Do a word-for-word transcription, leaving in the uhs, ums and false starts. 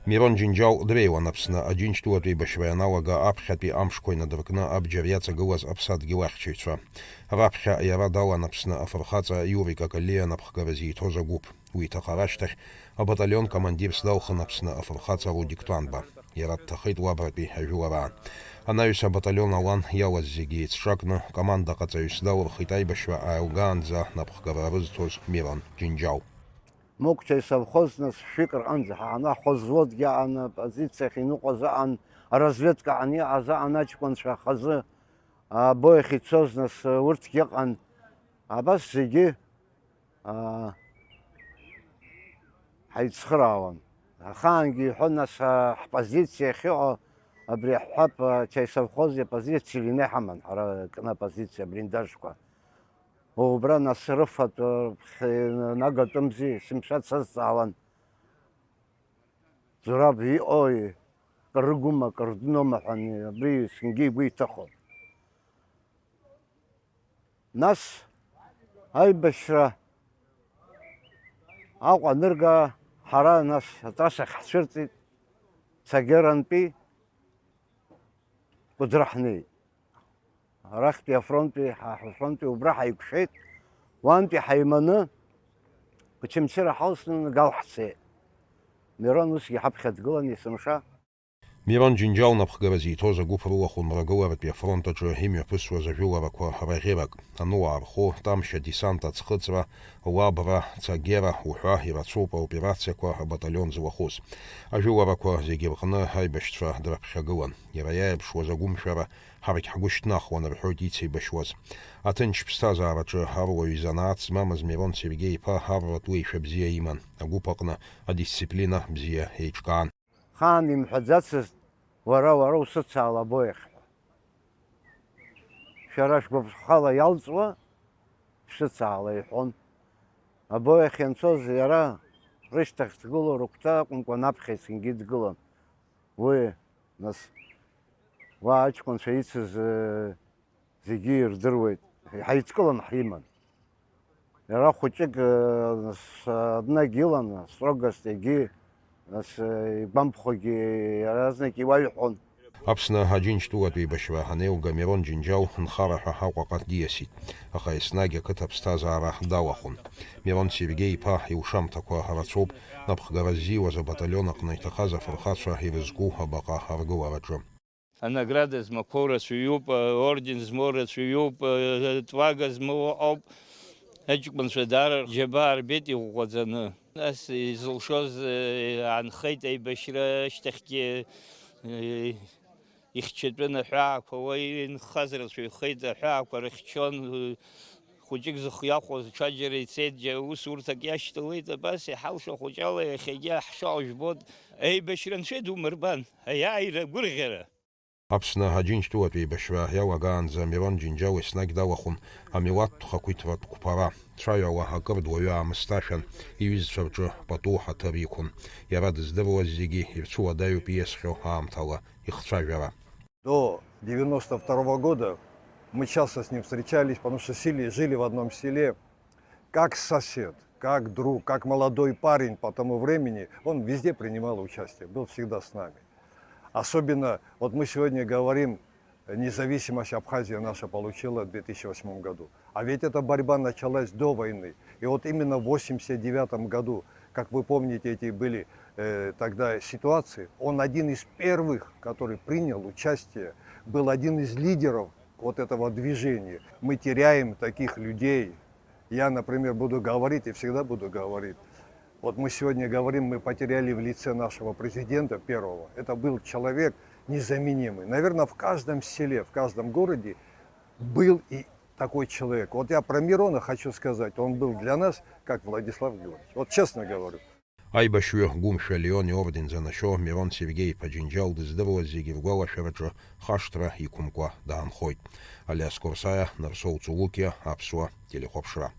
Мирон Џьынџьал дреиуан Аԥсны Аџьынџьтәылатә еибашьра ианалага аԥхьатәи амшқәа инадыркны абџьар иаҵагылаз аԥсадгьыл ахьчаҩцәа. Раԥхьа иара далан Аԥсны афырхаҵа Иурик Акалиа анапхгара зиҭоз агәыԥ. Уи иҭахара ашьҭахь абаталион командирс далхын Аԥсны афырхаҵа Рудик Тәанба. Иара дҭахеит уабратәи ажәылараан. Анаҩс абаталион алан иалаз зегьы еицҿакны, командаҟаҵаҩыс далырхит аибашьра ааилгаанӡа напхгара рызҭоз Мирон Џьынџьал. Мықәцәа исовхоз нас шәҩык рҟынӡа ҳааны ҳхәы злоугьы аан, апозициахь иныҟәаз аан, аразведка аан иҟаз аан аҷкәынцәа хазы, абоиахь ицоз нас урҭгьы ыҟан. Абас зегьы, аа, ҳаицхыраауан. Ахаангьы иҳәон, нас, аа, ҳпозициа ахьыҟоу абри аҳәҳәап, аа, чаи совхоз иапозициа ҩны иҳаман, ҳара кны апозициа, аблиндажқәа. Убра нас рыфатә, рыԥхьа нагатәымзи, сымшәа дсазҵаауан. Зураб иҟои, кыр рыгума, кыр рдыноума ҳәа абри есқьынгьы игәы иҭыхон. Нас аибашьра Аҟәа анырга, ҳара нас атрассахь ҳцәырҵит, Цагерантәи Кәыдры ҳнеит. Арахьтәи афронтәи, ҳа ҳфронтәи убра ҳаиқәшәеит, уантәи ҳаиманы Очамчыра ҳалсны Гал ҳцеит. Мирон усгьы ҳаԥхьа дгылан есымша. Мирон Џьынџьал напхгара зиҭоз агәыԥ рылахәын ргыларатәи афронт аҿы имҩаԥысуаз ажәыларақәа раӷьырак, Аныуаа рхәы, Тамшь адесант аӡхыҵра, Лабра, Цагера уҳәа ирацәоуп аоперациақәа абаталион зылахәыз. Ажәыларақәа зегьы рҟны аибашьцәа драԥхьагылан. Иара иааирԥшуаз агәымшәара ҳаргь ҳгәы шьҭнахуан рҳәоит ицеибашьуаз. Аҭынч ԥсҭазаараҿы аруаҩ изанааҭ змамыз Мирон Сергеи-иԥа арратә уеишәа бзиа иман, агәыԥ аҟны адисциплина бзиа еиҿкаан. Хаан имҳәаӡацызт, уара, уара усыцаала абоиахь ҳәа. Шәара шәгәаԥхала иалҵуа шәыцаала, иҳәон. Абоиахь ианцоз иара рышьҭахь дгыло рыгәҭа акәымкәа, анаԥхьа есқьынгьы дгылан. Уи, нас, уа аҷкәынцәа ицыз, э, зегьы ирдыруеит. Ҳаидкыланы ҳиман. Иара хәыҷык, э, нас, аднагь илан, строгость егьи, нас, э, игәамԥхогьы иаразнак иуаҩхон. Аԥсны Аџьынџьтәылатә еибашьра анеилга Мирон Џьынџьал нхара ҳәа Аҟәаҟа диасит, аха еснагь ақыҭа аԥсҭазаара далахәын. Мирон Сергеи-иԥа иушамҭақәа рацәоуп, напхгара ззиуаз абаталион аҟны иҭахаз афырхацәа ирызку абаҟа аргылараҿы. Анаграда змақәоу рацәаҩуп, аорден змоу рацәаҩуп, тлага змоу ыҟоуп. Аҷкәынцәа даара рџьабаа рбеит иӷәӷәаӡаны. Нас изылшоз, э, аанхеит аибашьра ашьҭахьгьы, э, ихьчатәын аҳәаақәа, уа инхаз рацәаҩхеит, аҳәаақәа рыхьчон, э, хәыҷык зыхы иахәоз ҽаџьара ицеит, џьа усурҭак иашьҭалеит, абас иҳалшо хәыҷала иахьагьы ҳшаҟа жәбоит. Аибашьра анцәа идумырбан, аиааира агәырӷьара. Аԥсны Аџьынџьтәылатә еибашьра иалагаанӡа Мирон Џьынџьал еснагь далахәын амилаҭтә хақәиҭратә қәԥара. Дцәаҩала акыр дуаҩы аамысҭашәан, иҩызцәа рҿы пату ҳаҭыр иқәын. Иара дыздыруаз зегьы ирцәыуадаҩуп ииасхьоу аамҭала ихцәажәара. До девяносто второго года мы часто с ним встречались, потому что сели-, жили в одном селе. Как сосед, как друг, как молодой парень по тому времени, он везде принимал участие, был всегда с нами. Особенно, вот мы сегодня говорим, независимость Абхазия наша получила в две тысячи восьмом году. А ведь эта борьба началась до войны. И вот именно в восемьдесят девятом году, как вы помните, эти были, э, тогда ситуации, он один из первых, который принял участие, был один из лидеров вот этого движения. Мы теряем таких людей. Я, например, буду говорить и всегда буду говорить. Вот мы сегодня говорим, мы потеряли в лице нашего президента первого. Это был человек незаменимый. Наверное, в каждом селе, в каждом городе был и такой человек. Вот я про Мирона хочу сказать, он был для нас, как Владислав Георгиевич. Вот честно говорю. Аибашьҩы гәымшәа Леон иорден занашьо Мирон Сергеи-иԥа Џьынџьал дыздыруаз зегьы ргәалашәараҿы хашҭра иқәымкәа даанхоит. Алиас Корсаиа, Нарсоу Цулукиа, Аԥсуа телехәаԥшра.